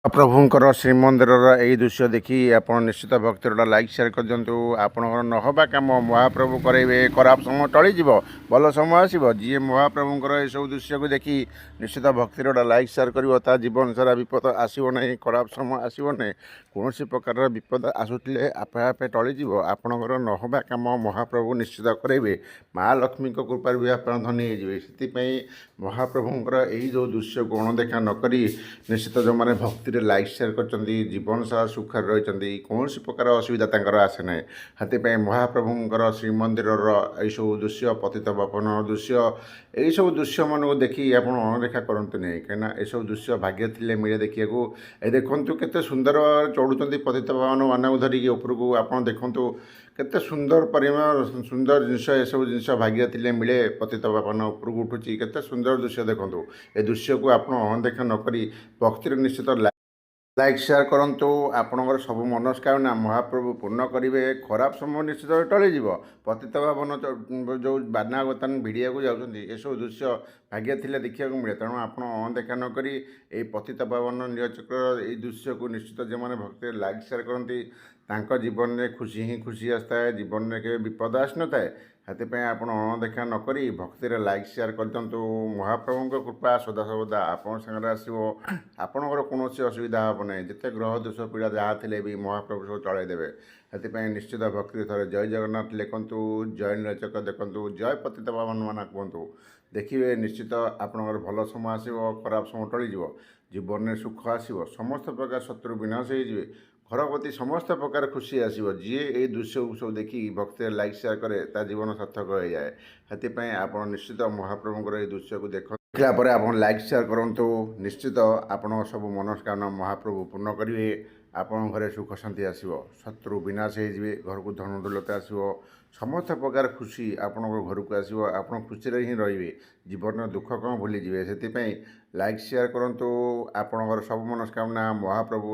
ପ୍ରଭୁଙ୍କର ଶ୍ରୀମନ୍ଦିରର ଏଇ ଦୃଶ୍ୟ ଦେଖି ଆପଣ ନିଶ୍ଚିତ ଭକ୍ତିର ଗୋଟେ ଲାଇକ୍, ସେୟାର କରିଦିଅନ୍ତୁ। ଆପଣଙ୍କର ନହେବା କାମ ମହାପ୍ରଭୁ କରାଇବେ। ଖରାପ ସମୟ ଟଳିଯିବ, ଭଲ ସମୟ ଆସିବ। ଯିଏ ମହାପ୍ରଭୁଙ୍କର ଏସବୁ ଦୃଶ୍ୟକୁ ଦେଖି ନିଶ୍ଚିତ ଭକ୍ତିର ଗୋଟେ ଲାଇକ୍, ସେୟାର କରିବ, ତା ଜୀବନ ସାରା ବିପଦ ଆସିବ ନାହିଁ, ଖରାପ ସମୟ ଆସିବ ନାହିଁ। କୌଣସି ପ୍ରକାରର ବିପଦ ଆସୁଥିଲେ ଆପେ ଆପେ ଟଳିଯିବ। ଆପଣଙ୍କର ନହେବା କାମ ମହାପ୍ରଭୁ ନିଶ୍ଚିତ କରାଇବେ। ମା ଲକ୍ଷ୍ମୀଙ୍କ କୃପାରୁ ବି ଆପଣ ଧନୀ ହେଇଯିବେ। ସେଥିପାଇଁ ମହାପ୍ରଭୁଙ୍କର ଏଇ ଯେଉଁ ଦୃଶ୍ୟକୁ ଅଣଦେଖା ନ କରି ନିଶ୍ଚିତ ଯେଉଁମାନେ ଭକ୍ତିରେ ଲାଇକ୍, ସେୟାର କରିଛନ୍ତି, ଜୀବନ ସାରା ସୁଖରେ ରହିଛନ୍ତି। କୌଣସି ପ୍ରକାର ଅସୁବିଧା ତାଙ୍କର ଆସେ ନାହିଁ। ସେଥିପାଇଁ ମହାପ୍ରଭୁଙ୍କର ଶ୍ରୀମନ୍ଦିରର ଏଇସବୁ ଦୃଶ୍ୟ, ପତିତ ପାବନ ଦୃଶ୍ୟ, ଏଇସବୁ ଦୃଶ୍ୟମାନଙ୍କୁ ଦେଖି ଆପଣ ଅଣଦେଖା କରନ୍ତୁ ନାହିଁ, କାହିଁକିନା ଏସବୁ ଦୃଶ୍ୟ ଭାଗ୍ୟ ଥିଲେ ମିଳେ ଦେଖିବାକୁ। ଏ ଦେଖନ୍ତୁ, କେତେ ସୁନ୍ଦର ଚଢ଼ୁଛନ୍ତି ପତିତ ପାବନ ବାନାକୁ ଧରିକି ଉପରକୁ। ଆପଣ ଦେଖନ୍ତୁ, କେତେ ସୁନ୍ଦର ପରିମାଣ ସୁନ୍ଦର ଜିନିଷ। ଏସବୁ ଜିନିଷ ଭାଗ୍ୟ ଥିଲେ ମିଳେ। ପତିତ ପାବନ ଉପରକୁ ଉଠୁଛି, କେତେ ସୁନ୍ଦର ଦୃଶ୍ୟ ଦେଖନ୍ତୁ। ଏ ଦୃଶ୍ୟକୁ ଆପଣ ଅଣଦେଖା ନ କରି ଭକ୍ତିରେ ନିଶ୍ଚିତ ଲାଇକ୍, ସେୟାର କରନ୍ତୁ। ଆପଣଙ୍କର ସବୁ ମନସ୍କାମନା ମହାପ୍ରଭୁ ପୂର୍ଣ୍ଣ କରିବେ। ଖରାପ ସମୟ ନିଶ୍ଚିତ ଟଳିଯିବ। ପତିତ ପାବନ ଯେଉଁ ବାନା ବର୍ତ୍ତମାନ ଭିଡ଼ିବାକୁ ଯାଉଛନ୍ତି, ଏସବୁ ଦୃଶ୍ୟ ଭାଗ୍ୟ ଥିଲେ ଦେଖିବାକୁ ମିଳେ। ତେଣୁ ଆପଣ ଅଣଦେଖା ନ କରି ଏଇ ପତିତ ପାବନ ନୀଳଚକ୍ରର ଏଇ ଦୃଶ୍ୟକୁ ନିଶ୍ଚିତ ଯେଉଁମାନେ ଭକ୍ତିରେ ଲାଇକ୍, ସେୟାର କରନ୍ତି, ତାଙ୍କ ଜୀବନରେ ଖୁସି ହିଁ ଖୁସି ଆସିଥାଏ। ଜୀବନରେ କେବେ ବିପଦ ଆସିନଥାଏ। ସେଥିପାଇଁ ଆପଣ ଅଣଦେଖା ନ କରି ଭକ୍ତିରେ ଲାଇକ୍, ସେୟାର କରିଦିଅନ୍ତୁ। ମହାପ୍ରଭୁଙ୍କ କୃପା ସଦାସର୍ବଦା ଆପଣଙ୍କ ସାଙ୍ଗରେ ଆସିବ। ଆପଣଙ୍କର କୌଣସି ଅସୁବିଧା ହେବ ନାହିଁ। ଯେତେ ଗ୍ରହ ଦୋଷ ପୀଡ଼ା ଯାହା ଥିଲେ ବି ମହାପ୍ରଭୁ ସବୁ ଚଳାଇ ଦେବେ। ସେଥିପାଇଁ ନିଶ୍ଚିତ ଭକ୍ତିରେ ଥରେ ଜୟ ଜଗନ୍ନାଥ ଲେଖନ୍ତୁ, ଜୟ ନୀଳଚକ୍ର ଦେଖନ୍ତୁ, ଜୟ ପତିତ ପାବନ ବାନା କୁହନ୍ତୁ। ଦେଖିବେ, ନିଶ୍ଚିତ ଆପଣଙ୍କର ଭଲ ସମୟ ଆସିବ, ଖରାପ ସମୟ ଟଳିଯିବ, ଜୀବନରେ ସୁଖ ଆସିବ, ସମସ୍ତ ପ୍ରକାର ଶତ୍ରୁ ବିନାଶ ହେଇଯିବେ, ଘର ପ୍ରତି ସମସ୍ତ ପ୍ରକାର ଖୁସି ଆସିବ। ଯିଏ ଏଇ ଦୃଶ୍ୟକୁ ସବୁ ଦେଖି ଭକ୍ତିରେ ଲାଇକ୍, ସେୟାର କରେ, ତା ଜୀବନ ସାର୍ଥକ ହୋଇଯାଏ। ସେଥିପାଇଁ ଆପଣ ନିଶ୍ଚିତ ମହାପ୍ରଭୁଙ୍କର ଏଇ ଦୃଶ୍ୟକୁ ଦେଖିଲା ପରେ ଆପଣ ଲାଇକ୍, ସେୟାର କରନ୍ତୁ। ନିଶ୍ଚିତ ଆପଣଙ୍କ ସବୁ ମନସ୍କାମନା ମହାପ୍ରଭୁ ପୂର୍ଣ୍ଣ କରିବେ। ଆପଣଙ୍କ ଘରେ ସୁଖ ଶାନ୍ତି ଆସିବ, ଶତ୍ରୁ ବିନାଶ ହେଇଯିବେ, ଘରକୁ ଧନ ଦୌଲତ ଆସିବ, ସମସ୍ତ ପ୍ରକାର ଖୁସି ଆପଣଙ୍କ ଘରକୁ ଆସିବ। ଆପଣ ଖୁସିରେ ହିଁ ରହିବେ, ଜୀବନର ଦୁଃଖ କ'ଣ ଭୁଲିଯିବେ। ସେଥିପାଇଁ ଲାଇକ୍, ସେୟାର କରନ୍ତୁ। ଆପଣଙ୍କର ସବୁ ମନସ୍କାମନା ମହାପ୍ରଭୁ